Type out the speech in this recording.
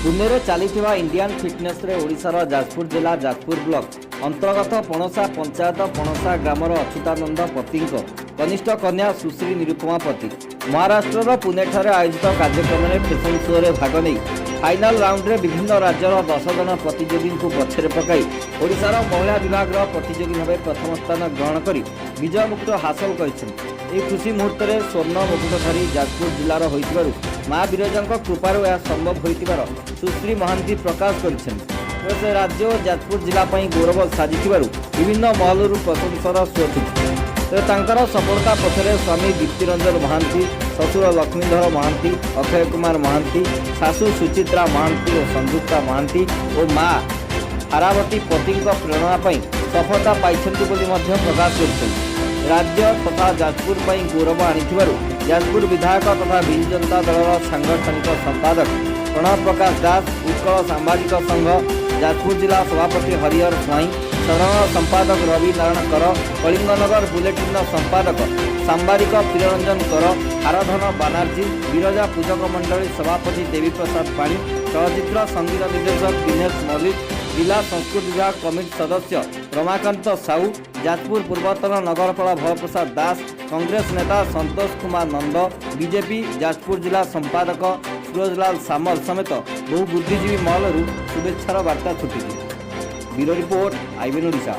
ପୁନେରେ ଚାଲିଥିବା ଇଣ୍ଡିଆନ୍ ଫିଟନେସ୍ରେ ଓଡ଼ିଶାର ଯାଜପୁର ଜିଲ୍ଲା ଯାଜପୁର ବ୍ଲକ ଅନ୍ତର୍ଗତ ପଣସା ପଞ୍ଚାୟତ ପଣସା ଗ୍ରାମର ଅଚ୍ୟୁତାନନ୍ଦ ପତିଙ୍କ କନିଷ୍ଠ କନ୍ୟା ସୁଶ୍ରୀ ନିରୁପମା ପତି ମହାରାଷ୍ଟ୍ରର ପୁନେଠାରେ ଆୟୋଜିତ କାର୍ଯ୍ୟକ୍ରମରେ ଫ୍ୟାସନ୍ ଶୋରେ ଭାଗ ନେଇ ଫାଇନାଲ ରାଉଣ୍ଡରେ ବିଭିନ୍ନ ରାଜ୍ୟର 10 ଜଣ ପ୍ରତିଯୋଗୀଙ୍କୁ ପଛରେ ପକାଇ ଓଡ଼ିଶାର ମହିଳା ବିଭାଗର ପ୍ରତିଯୋଗୀ ଭାବେ ପ୍ରଥମ ସ୍ଥାନ ଗ୍ରହଣ କରି ବିଜୟ ମୁକୁଟ ହାସଲ କରିଛନ୍ତି। ଏହି ଖୁସି ମୁହୂର୍ତ୍ତରେ ସ୍ୱର୍ଣ୍ଣ ମୁକୁଟଧାରୀ ଯାଜପୁର ଜିଲ୍ଲାର ହୋଇଥିବାରୁ ମା ବିରଜାଙ୍କ କୃପାରୁ ଏହା ସମ୍ଭବ ହୋଇଥିବାର ସୁଶ୍ରୀ ମହାନ୍ତି ପ୍ରକାଶ କରିଛନ୍ତି। ତେବେ ସେ ରାଜ୍ୟ ଓ ଯାଜପୁର ଜିଲ୍ଲା ପାଇଁ ଗୌରବ ସାଜିଥିବାରୁ ବିଭିନ୍ନ ମହଲରୁ ପ୍ରଶଂସାର ସୁଅ ଛୁଟିଛି। ତେବେ ତାଙ୍କର ସଫଳତା ପଛରେ ସ୍ୱାମୀ ଦୀପ୍ତିରଞ୍ଜନ ମହାନ୍ତି, ଶ୍ୱଶୁର ଲକ୍ଷ୍ମୀଧର ମହାନ୍ତି, ଅକ୍ଷୟ କୁମାର ମହାନ୍ତି, ଶାଶୁ ସୁଚିତ୍ରା ମହାନ୍ତି ଓ ସଂଯୁକ୍ତା ମହାନ୍ତି ଓ ମା ହାରାବତୀ ପତିଙ୍କ ପ୍ରେରଣା ପାଇଁ ସଫଳତା ପାଇଛନ୍ତି ବୋଲି ମଧ୍ୟ ପ୍ରକାଶ କରିଛନ୍ତି। ରାଜ୍ୟ ତଥା ଯାଜପୁର ପାଇଁ ଗୌରବ ଆଣିଥିବାରୁ ଯାଜପୁର ବିଧାୟକ ତଥା ବିଜୁ ଜନତା ଦଳର ସାଂଗଠନିକ ସମ୍ପାଦକ ପ୍ରଣବ ପ୍ରକାଶ ଦାସ, ଉତ୍କଳ ସାମ୍ବାଦିକ ସଂଘ ଯାଜପୁର ଜିଲ୍ଲା ସଭାପତି ହରିହର ସ୍ୱାଇଁ, ସାଧାରଣ ସମ୍ପାଦକ ରବି ନାରାୟଣ କର, କଳିଙ୍ଗନଗର ବୁଲେଟିନ୍ର ସମ୍ପାଦକ ସାମ୍ବାଦିକ ପ୍ରିୟରଞ୍ଜନ କର, ହାରଧନ ବାନାର୍ଜୀ, ବିରଜା ପୂଜକ ମଣ୍ଡଳୀ ସଭାପତି ଦେବୀପ୍ରସାଦ ପାଣି, ଚଳଚ୍ଚିତ୍ର ସଙ୍ଗୀତ ନିର୍ଦ୍ଦେଶକ ଦିନେଶ ମଲ୍ଲିକ, ଜିଲ୍ଲା ସଂସ୍କୃତି ବିଭାଗ କମିଟି ସଦସ୍ୟ ରମାକାନ୍ତ ସାହୁ, ଯାଜପୁର ପୂର୍ବତନ ନଗରପାଳ ଭବପ୍ରସାଦ ଦାସ, କଂଗ୍ରେସ ନେତା ସନ୍ତୋଷ କୁମାର ନନ୍ଦ, ବିଜେପି ଯାଜପୁର ଜିଲ୍ଲା ସମ୍ପାଦକ ସୁରଜଲାଲ ସାମଲ ସମେତ ବହୁ ବୁଦ୍ଧିଜୀବୀ ମହଲରୁ ଶୁଭେଚ୍ଛାର ବାର୍ତ୍ତା ଛୁଟିଛି। Bureau report, IBN Odisha.